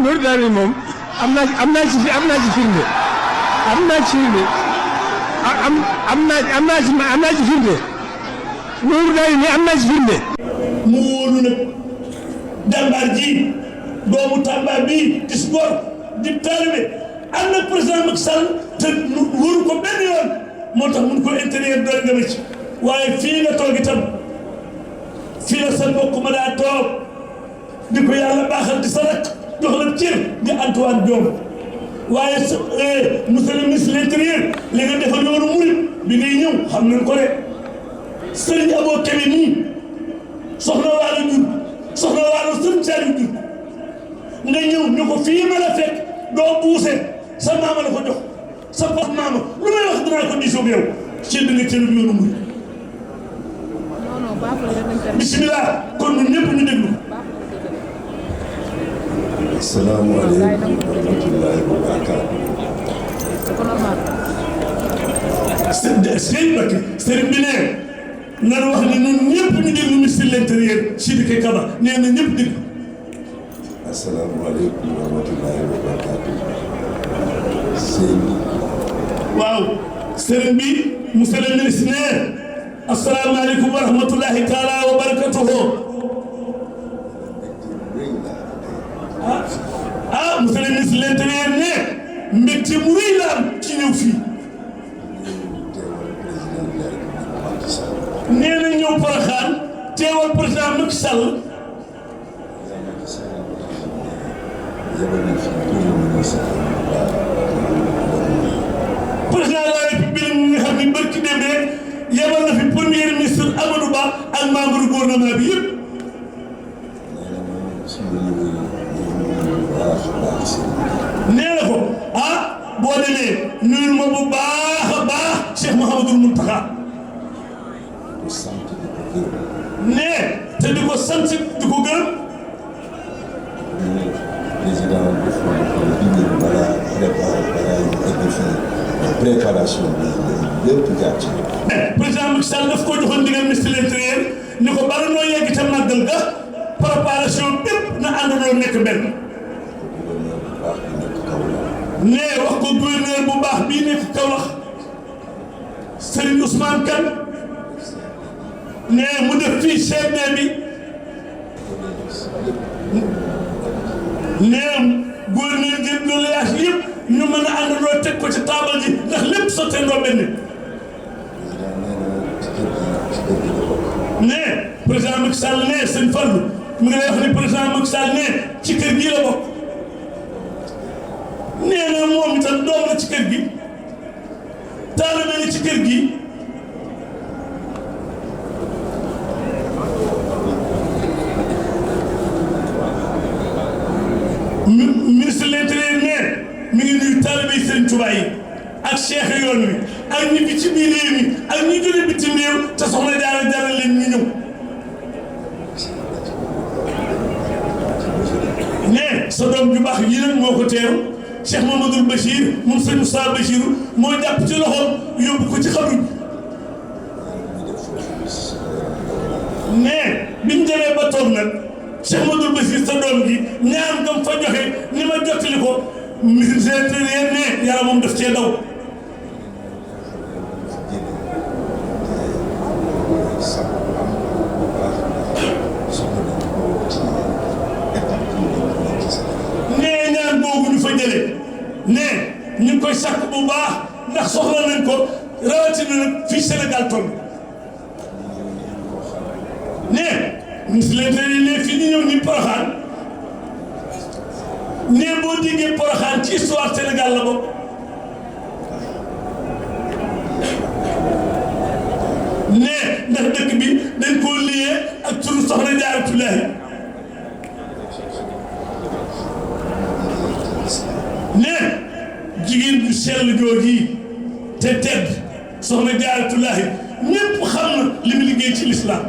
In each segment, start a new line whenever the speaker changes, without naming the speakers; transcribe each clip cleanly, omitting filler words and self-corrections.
Nour daal moom am naa ci firnde am naa ci firnde Nour daal am naa ci firnde.
mu wóolu nag jàmbaar ji doomu Tamba bii di si góor di taalibe ànd ak président Macky Sall te wóoru ko benn yoon moo tax mun ko intérieur doon nga ma ci waaye fii nga toog itam fii la sa mbokk ma daa toog di ko yàlla baaxal di sa rak jox la cër di Antoine Diome waaye monsieur le ministre de l'intérieur li nga defal yoonu murit bi ngay ñëw xam nañ ko de Serigne Abo Kébé nii soxna Waalo jur soxna Waalo sën Saliou jur nga ñëw ñu ko fii ma la fekk doo buuse sa maama la ko jox sa pap maama lu may wax dinaa ko diisoo yow ci da nga cëru yoonu murit bismillah kon ñun ñëpp ñu déglu.
asalaamaaleykum wa rahmatullahi wa barakaatu.
sëriñ bi ne nan wax ne ñun ñëpp ñu déglu ministre de l'intérieur Sidiki Kaba nee na ñëpp déglu.
asalaamaaleykum wa rahmatullahi wa barakaatu. sëriñ bi.
waaw sëriñ bi monsieur le ministre ne asalaamaaleykum wa rahmatullahi taala wa barakatuhu. monsieur le ministre de l'intérieur ne mbégte mu rëy la am ci ñëw fii. nee na ñëw Porokhane teewal président Macky Sall. président de la république mi nga xam ne barki dem rek yebal na fi premier ministre Amadou Ba ak membre gouvernement bi yëpp. nee na ko boo demee nuyul ma bu baax a baax Cheikh Mouhamadoul Mountakha. nee te di ko sant di ko gërëm.
président dafa bind balaa préparation bi lépp jaar ci.
président Macky Sall daf ko joxoon ndigal ministre de l'intérieur ni ko bala noo yegg ca màggal ga préparation bépp na àndandoo nekk benn. nee wax ko gouverneur bu baax bii nekk Kaolack Serigne Ousmane Kane nee mu def fii CRD bi nee gouverneur gi loolu yaas yëpp ñu mën a àndandoo teg ko ci taabal ji ndax lépp sottee ndoo benn. nee président Macky Sall nee sëñ Fallou mu ngi lay wax ni président Macky Sall nee ci kër gii la bokk. nee na moom itam doom la ci kër gi taalibe la ci kër gi ministre de l'intérieur ne mi ngi nuyu taalibe yi Sëriñ Tuubaa yi ak cheikh yoon wi ak ñi fi ci biir réew mi ak ñi jóge bitim réew te soxna jaara leen ñu ñëw. ne sa doom ju baax yi nag moo ko teeru Cheikh Mamadou Bachir moom sëñ Moussa Bachir moo jàpp ci loxoom yóbbu ko ci xabru ne biñ demee ba toog nag Cheikh Mamadou Bachir sa doom gi ñaan gam fa joxe ni ma jottali ko ministre de l'intérieur ne yàlla moom daf cee daw. nee ñaan boobu ñu fa jëlee ne ñu ngi koy sàkk bu baax ndax soxla nañ ko rawatina nag fii Sénégal toll. ne ministre de l'intérieur ne fii ñu ñëw ni Porokhane ne boo déggee Porokhane ci histoire Sénégal la bokk. ne ndax dëkk bi dañ koo lié ak turu Soxna Jaaratullaahi. ne jigéen bu sell jooju te tedd Soxna Jaaratullaahi ñëpp xam na li mu liggéey ci lislaam.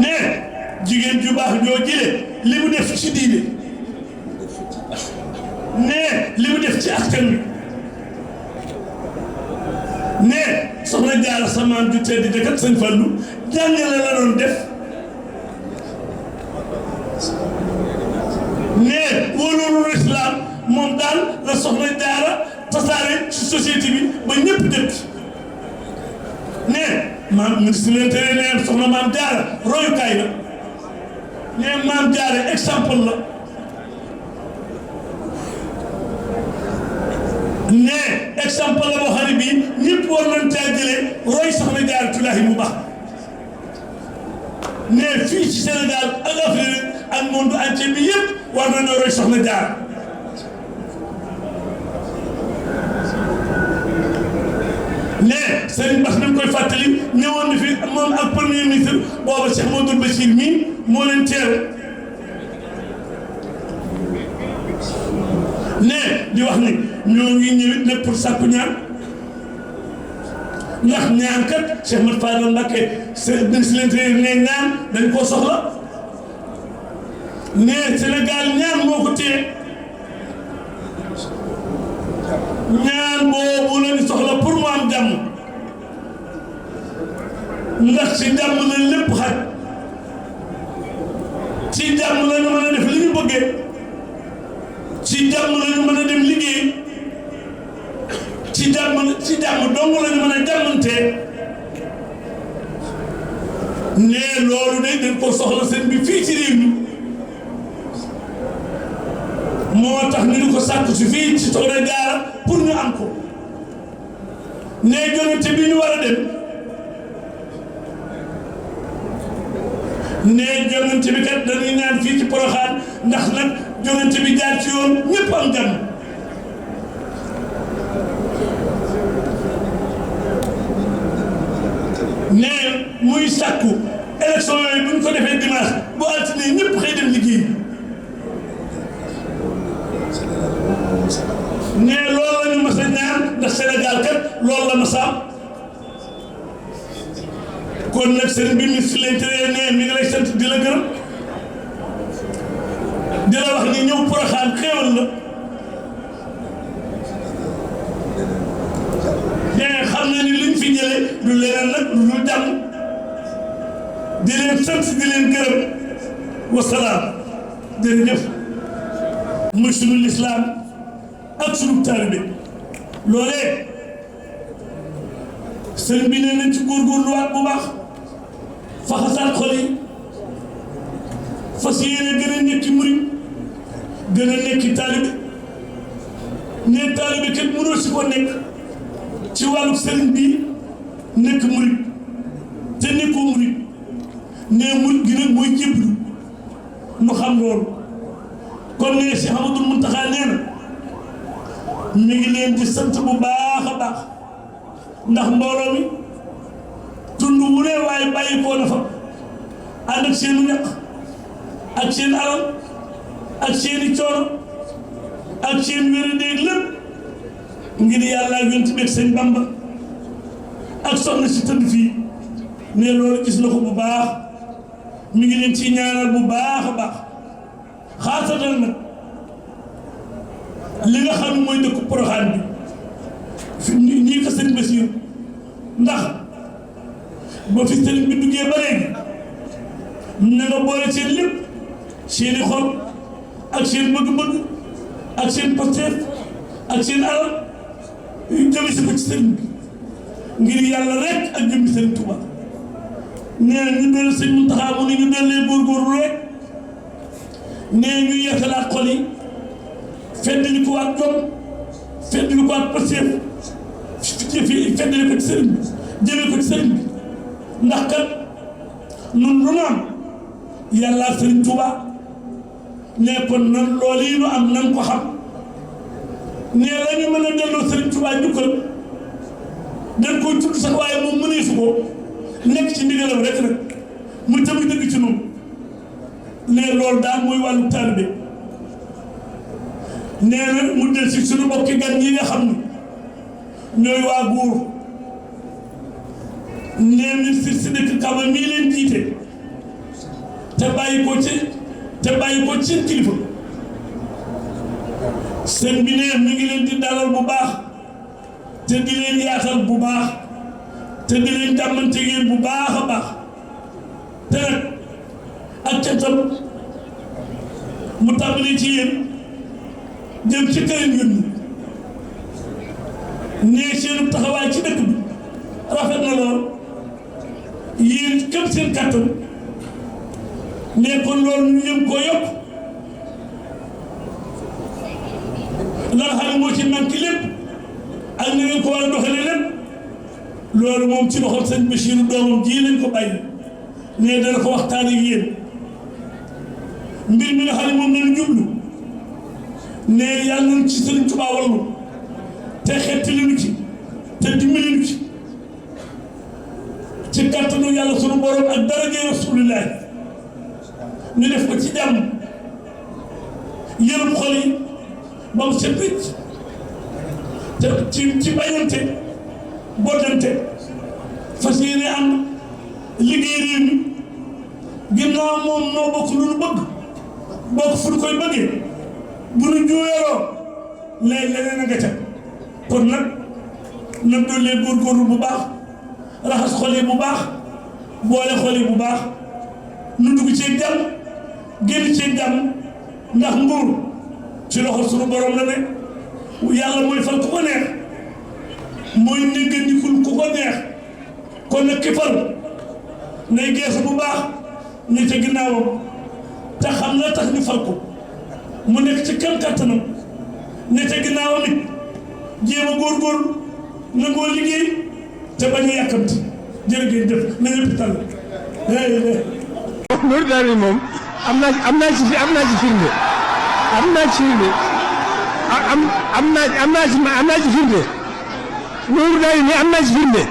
ne jigéen ju baax jooju li mu def ci diine. ne li mu def ci askan wi. ne Soxna Jaara sa maam ju tedd dëkkat Sëñ Fallu jàngale la doon def. ne wóoloolu islam moom daal la soxna Jaara tasaare ci société bi ba ñëpp dëkk ne maam ministre de l'Intérieur ne soxna maam Jaara royukaay la ne maam Jaara exemple la ne exemple la boo xam ne bii ñëpp war nañ caa jëlee roy soxna Jaaratullaahi bu baax ne fii ci Sénégal ak Afrique ak monde entier bi yëpp war nañoo roy soxna Jaara ne Serigne Bass nañ koy fàttali ñëwoon na fi moom ak premier ministre booba Cheikh Modou Bachir mii moo leen teeru ne di wax ni ñoo ngi ñëwit nag pour sàkku ñaan ndax ñaan kat Cheikh Mat Fadal Mbacké ministre de l'Intérieur ne ñaan dañ koo soxla ne Sénégal ñaan moo ko téye ñaan boobu la ñu soxla pour mu am jàmm ndax ci jàmm la lépp xaj ci jàmm la ñu mën a def li ñu bëggee ci jàmm la ñu mën a dem liggéey ci jàmm dong la ñu mën a jàmmantee ne loolu de dañ ko soxla seen bi fii ci réew mi moo tax ñu di ko sàkk si fii ci Soxna Jaara pour ñu am ko ne jongante bi ñu war a dem ne jongante bi kat dañuy ñaan fii ci Porokhane ndax nag jongante bi jaar ci yoon ñëpp am jàmm ne muy sàkku élection yooyu bu ñu ko defee dimanche bu altine ñëpp xëy dem liggéey ne loolu la ñu mas a ñaan ndax Sénégal kat loolu la mas a am kon nag sëriñ bi ministre de l'Intérieur ne mi ngi lay sant di la gërëm di la wax ni ñëw Porokhane xéewal la ne xam na ni liñ fi jëlee du leneen nag lu dul jàmm di leen sant di leen gërëm wasalaam jërëjëf muy sunu lislaam ak sunu taalibe loolee sëriñ bi nee nañ ci góorgóorluwaat bu baax faxasaat xol yi fas yéene gën a nekki murit gën a nekki taalibe ne taalibe kat mënoo si ko nekk ci wàllu sëriñ bi nekk murit te nekkoo murit ne murit gi nag mooy jébbalu nu xam loolu kon ne Cheikh Amadou Mountakha nee na mi ngi leen di sant bu baax a baax ndax mbooloo mi tund wu ne waaye bàyyi koo na fa ànd ak seenu ñaq ak seen alal ak seeni coono ak seen wér-déeg lépp ngir yàlla ak yonent bi ak sëñ Bamba ak soxna si tëdd fii ne loolu gis na ko bu baax mi ngi leen ci ñaanal bu baax a baax xaasatal nag li nga xam ne mooy dëkku Porokhane bi fi ñii ko sëñ Bassirou ndax ba fi sëriñ bi duggee ba léegi na nga boole seen lépp seeni xol ak seen bëgg-bëgg ak seen posteef ak seen alal jëme si ko ci sëriñ bi ngir yàlla rek ak jëmmi sëriñ Touba nee ñu dellu sëñ Mountakha mu ni ñu dellee góorgóorlu rek nee ñu yeesalaat xol yi feddali ko waat jom feddali ko waat posteef feddali ko ci sëriñ bi jëmee ko ci sëriñ bi ndax kat nun lu nu am yàlla sëriñ Touba ne kon nan loolu yi nu am nan ko xam ne la ñu mën a delloo sëriñ Touba njukkal dañ koy tudd sax waaye moom mënee su ko nekk ci ndigalam rek nag mu tamit dëgg ci noonu ne loolu daal mooy wàllu taalibe nee na mu del si suñu mbokki gan yi nga xam ne ñooy waa Buur nee ministre si dëkk Kaba mii leen jiite te bàyyi ko ci seen kilifa seen bi ne mi ngi leen di dalal bu baax te di leen yaatal bu baax te di leen jàmmantegeel bu baax a baax te nag ak cantam mu tàmbalee ci yéen jëm ci këriñ yónni nee seenu taxawaay ci dëkk bi rafet na lool yéen képp seen kàttan nee kon loolu ñu yëm koo yokk la nga xam ne moo ci manqué lépp ak ni ngeen ko war a doxalee lépp loolu moom ci loxol sëñ Bachir doomam ji lañ ko bàyyi nee dana ko waxtaan ak yéen mbir mi nga xam ne moom lañu jublu nee yàlla nañ ci Sëriñ Tuubaa wallu te xettali nu ci te dimbali nu ci kàttanu yàlla sunu borom ak daraja Rasuulullaah ñu def ko ci jàmm yërëm xol yi ba mu set wecc te ci bañante boddante fas yéene am liggéey réew mi ginnaaw moom noo bokk lu nu bëgg bokk fu nu koy bëggee bu nu juweeroo léegi leneen a nga ca kon nag nag doon leen góorgóorlu bu baax raxas xol yi bu baax boole xol yi bu baax nu dugg ci jàmm génn ci jàmm ndax nguur ci loxo sunu borom la ne yàlla mooy fal ku ko neex mooy néggandikul ku ko neex kon nag ki fal nay geesu bu baax ne ca ginnaawam te xam la tax ñu fal ko mu nekk ci kam kàttanam ne ca ginnaawam it jéem a góorgóorlu nangoo liggéey te bañ a yàkkamti jërë ngeen jëf na ñëpp tal
Nour Daara moom am naa ci firnde am naa ci firnde Nour Daara am naa ci firnde